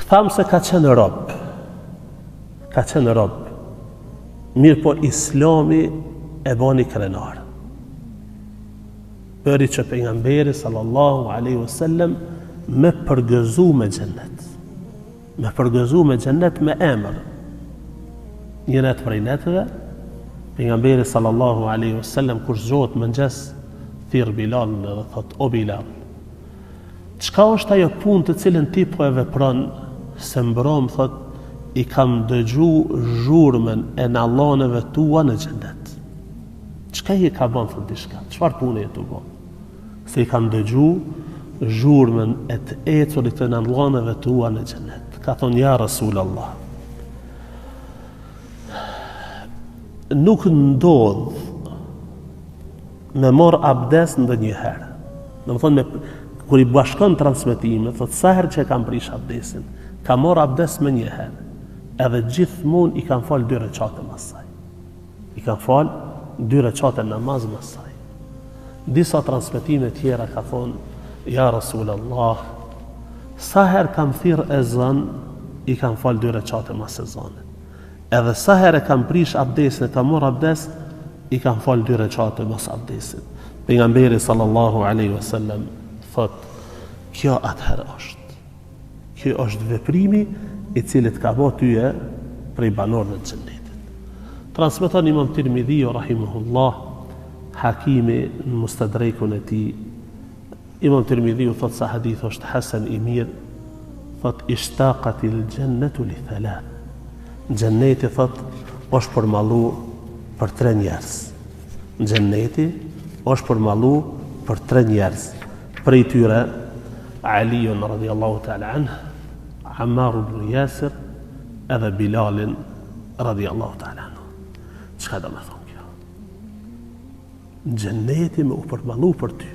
Thamë se ka qenë rob. Ka qenë rob. Mirëpo islami e boni krenar. Bëri që pejgamberi sallallahu alaihi wasallam me përgëzu me xhennet. Me përgëzu me xhennet me emër. Një net prej netëve, pejgamberi sallallahu alaihi wasallam kur zgjohet mëngjes thirr Bilalin dhe thot o Bilal, çka është ajo punë të cilën ti po e vepron se mbrom thot i kam dëgju zhurmën e nalloneve tua në xhennet. Çka je ka bon thot diçka? Çfarë pune je tu bo? Se i kam dëgju zhurmën e të ecurit të nalloneve tua në xhennet. Ka thonë ja Rasul Allah. Nuk ndodh me marr abdes ndonjëherë. Domethonë me kur i bashkon transmetimet, thot sa herë që e kam prish abdesin, kam marr abdes menjëherë. Edhe gjithmonë i kam fal dy reqate mas saj. I kam fal dy reqate namaz mas saj. Disa transmetime tjera ka thonë, ja Rasul Allah, sa herë kam thirr ezan, i kam fal dy reqate mas ezanit. Edhe sa herë kam prish abdesin e kam marr abdes, i kam fal dy reqate mas abdesit. Pejgamberi sallallahu alaihi wasallam thot, kjo atëherë është. Ky është veprimi i cili të ka bo tyje prej banorëve të xhennetit. Transmeton Imam Tirmidhiu rahimahullah, Hakimi në Mustadrekun e tij. Imam Tirmidhiu thot se hadithi është hasen i mirë, thot ishtaqatil xhennetu li thalath. Xhenneti thot është përmallu për tre njerëz. Xhenneti është përmallu për tre njerëz. Prej tyre Aliun radiallahu ta'ala anh, Ammar ibn Yasir edhe Bilalin radiallahu ta'ala anhu. Çka do me thonë kjo? Xhenneti me u përmallu për ty.